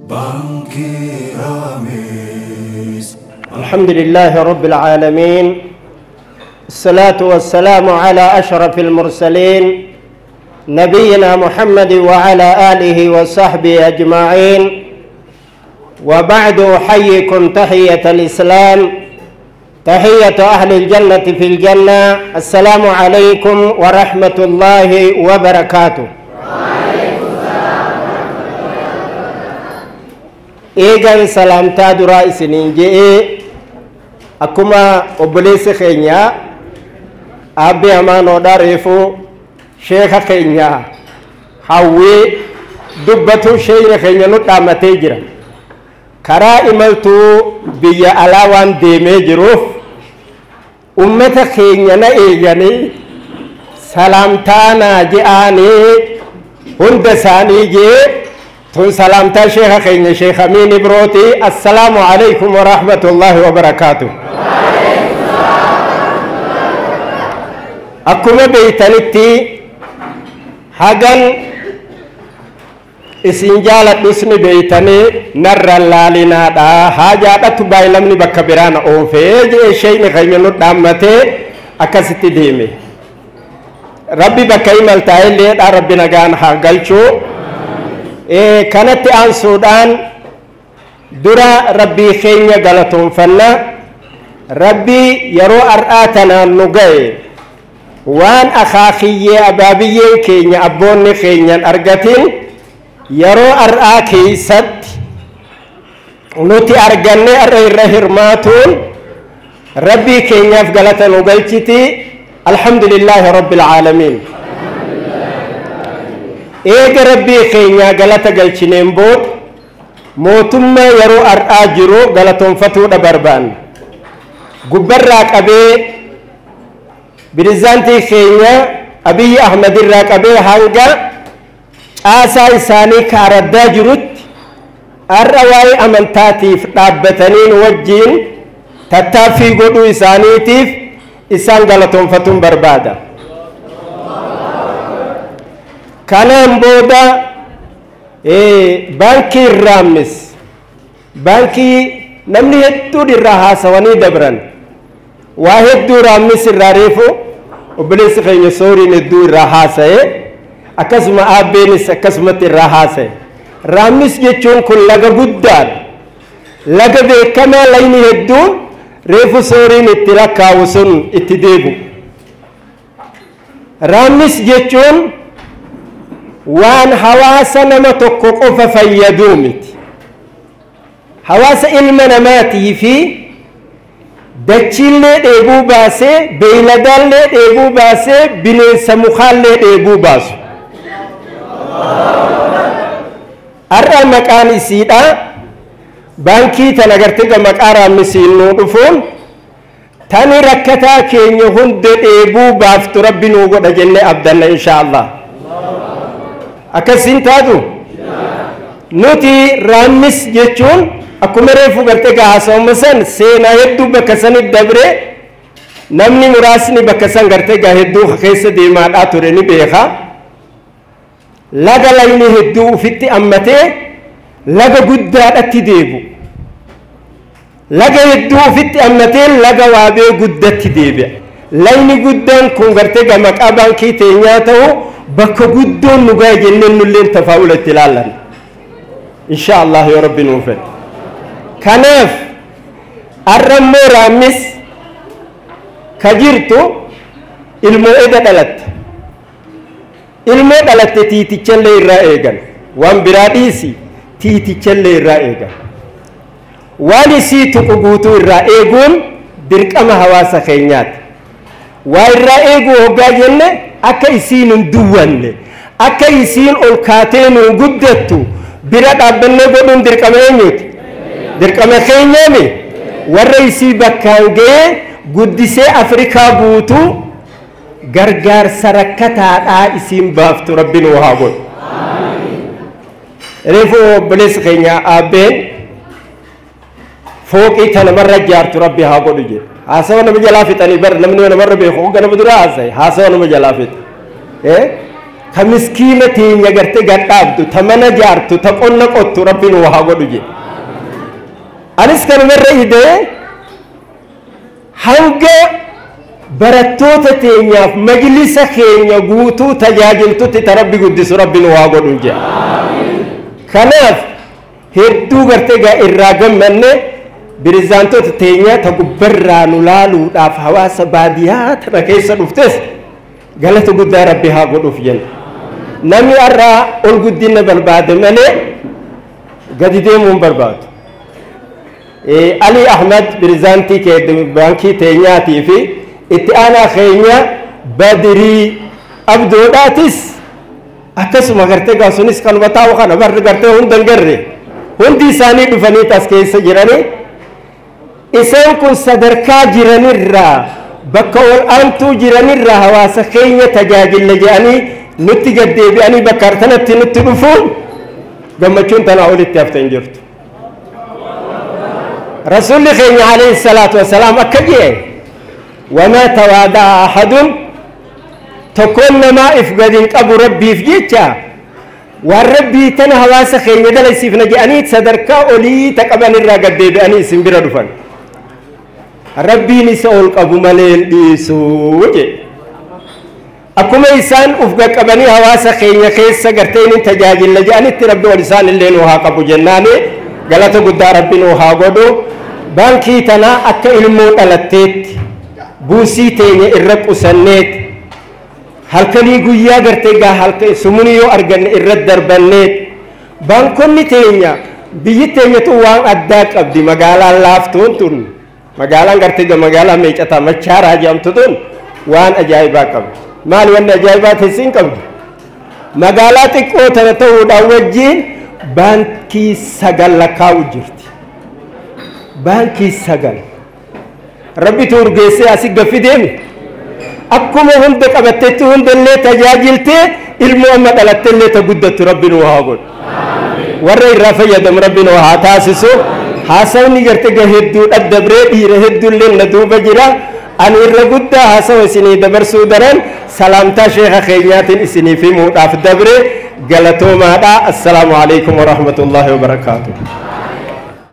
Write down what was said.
Baankii Raamis. الحمد لله رب العالمين، الصلاة والسلام على أشرف المرسلين نبينا محمد وعلى آله وصحبه أجمعين، وبعد. أحييكم تحية الإسلام، تحية أهل الجنة في الجنة. السلام عليكم ورحمة الله وبركاته. Eegan salaamtaa duraa isiniin je'ee, akkuma obboleessi keenya aabbi amaanoodha reefuu sheeka keenya hawwii dubbatu, sheeyni keenya nu dhaammatee jira. Karaa imaltuu biyya alaa waan deemee jiruuf ummata keenya na eeganii salaamtaa naa je'anii hunda isaanii jee. Tun salaamtaa sheeka keenya Sheekh Amiin Ibrooti. Assalaamu alaykum warahmatullaahi wabarakaatu. Akkuma beeytanitti, hagan isin jaaladhus ni beeytanii, narra laalinaadha. Haajaadhatu baay'ee bakka biraan oofee jee sheeyni keenya nu dhaammatee akkasitti deeme. Rabbi bakka imaltaa illeedha, Rabbi nagaan haa galchuu. Kanatti aansuudhaan dura Rabbii keenya galatoonfanna. Rabbii yeroo har'aa tanaan nu ga'e, waan akaakiyyee abaabiyyeen keenya abboonni keenyan argatin yeroo har'aa keessatti nuti arganne har'a irra hirmaatuun Rabbii keenyaaf galata nu galchiti. Alhamdulillaahi rabbil caalamiin. Eega Rabbii keenyaa galata galchineen booda, mootummaa yeroo har'aa jiru galatoonfatuudha barbaanna. Gubbarraa qabee, pirezidaantii keenya Abiyyi Ahmad irraa qabee hanga caasaa isaanii kaaraddaa jirutti, har'a waa'ee amantaatiif dhaabbataniin wajjiin tattaaffii godhuu isaaniitiif isaan galatoonfatuun barbaada. Kanaan booda baankii Raammis, baankii namni hedduun irraa haasawanii dabran, waa hedduu Raammis irraa reefu obboleessi keenya Sooriin hedduu irraa haasa'e, akkasuma aabbeenis akkasumatti irraa haasa'e. Raammis jechuun kun laga guddaadha. Laga beekamaa layni hedduun reefu Sooriin itti lakkaa'u sun itti deebu. Raammis jechuun waan hawaasa nama tokko qofa fayyaduu miti. Hawaasa ilma namaatii fi dachiillee dheebuu baasee, beeyladaallee dheebuu baasee, bineensa mukaallee dheebuu baasu. Har'a maqaan isiidha. Baankii tana gartee maqaa Raammisiin nuu dhufuun, tani rakkataa keenya hunda dheebuu baaftu Rabbi nuu godha jennee abdanna, insha Allah. Akkasiin taatu nuti Raammis jechuun akkuma reefu gartee haasawama san seenaa hedduu bakka sanitti dabre, namni muraasni bakka san gartee gaa hedduu keessa deemaadhaa ture ni beeka. Laga layni hedduu ufitti ammatee laga guddaadhatti deebu. Laga hedduu ufitti ammatee laga waabee guddatti deebi'a. Layni guddaan kun gartee gaa maqaa baankii teenyaa ta'u bakka guddoon nu gahe jenneen nulleen tafaa'ula itti ilaallan. Insha Allah yoo Rabbi nuu fedhe. Kanaaf har'a immoo Raammis ka jirtu ilmoo eda dhalatte. Ilmoo dhalatte tiitichallee irraa eegan. Waan biraa dhiisi, tiitichallee irraa eegan. Waan isii tuqu guutuu irraa eeguun dirqama hawaasa keenyaati. Waa irraa eeguu hoggaa jenne, akka isiin hin duwwanne, akka isiin ol kaatee nuu guddattu bira dhaabbannee godhuun dirqama eenyuti? Dirqama keenyaami. Warra isii bakkaan ga'ee guddisee Afrikaa guutuu gargaarsa rakkataadhaa isiin baaftu Rabbi nuu haa godhu. Reefu obboleessi keenya aabbeen fooqii tana namarra ijaartu Rabbi haa godhu jedhe. Haasawa nama jalaa fixanii bar, namni namarra beeku hogga nama dura haasaye haasawa nama jalaa fixa. Ka miskiina teenya gartee gadhaabdu, ta mana jaartu, ta qonna qottu Rabbi nu haa godhu jedhe. Anis kanumarra idee hanga barattoota teenyaaf majlisa keenya guutuu tajaajiltutti ta Rabbi guddisu Rabbi nu haa godhu jedhe. Kanaaf hedduu gartee gaa irraa gammanne birizaantoota teenya ta gubbarraa nu laaluudhaaf hawaasa baadiyyaa tana keessa dhuftes galata guddaa Rabbi haa godhuuf jenna. Namni har'aa ol guddina barbaade malee gadi deemuu hin barbaadu. Ali Ahmad birizaantii baankii teenyaatii fi itti aanaa keenya Badirii Abdoodhaatis akkasuma gartee gaa sunis kanuma taa'u kana barri gartee hunda hin garre hundi isaanii dhufanii as keessa jiranii isaan kun sadarkaa jiranirraa bakka ol aantuu jiranirraa hawaasa keenya tajaajilla jedhanii nutti gaddeebi'anii bakka kanatti nutti dhufuun gammachuun tanaa olitti hafte hin jirtu. Rasuulli keenya alayhi salaatu wasalaam akka jedhe wamaa tawaada'a ahadun tokkoon namaa if gadi hin qabu Rabbiif jecha waan Rabbii tana hawaasa keenya dalaysiifna jedhanii sadarkaa olii ta qaban irraa gaddeebi'anii isin bira dhufan. Rabbiin isa ol qabu malee hin dhiisuu jedhe. Akkuma isaan uf qaqqabanii hawaasa keenya keessa gartee inni tajaajilla jedhanitti Rabbi ol isaan illee nu haa qabu jennaani galata guddaa Rabbi nu haa godhu. Baankii tanaa akka ilmoo dhalatteetti buusii teenya irra qusanneeti halkanii guyyaa gartee gaa halka sumunii yoo arganne irra darbanneeti baankonni teenya biyyi teenyatu waan addaa qabdi magaalaan laaftuun tun magaalaan gartee gaa magaalaa meecataa machaaraa jedhamtu tun waan ajaa'ibaa qabdi. Maali wanni ajaa'ibaa teessiin qabdi? Magaalaa xiqqoo tana ta'uudhaan wajjiin baankii 9 lakkaa'u jirti. Baankii 9. Rabbitu urgeessee asii gaffi deemi. Akkuma hunda qabattetti hundallee tajaajiltee ilmoo amma dhalattellee ta guddattu Rabbi nu haa godhu. Warra irraa fayyadamu Rabbi nu haa taasisu. Haasawni gartee gaa hedduu dhaddabree dhiira hedduullee na duuba jira. Ani irra guddaa haasawa isinii dabarsuu daran salaamtaa sheeka keenyaatiin isiniif himuudhaaf dabre galatoomaadha. Assalaamu alaikum warahmatullaahi wabarakaatuh.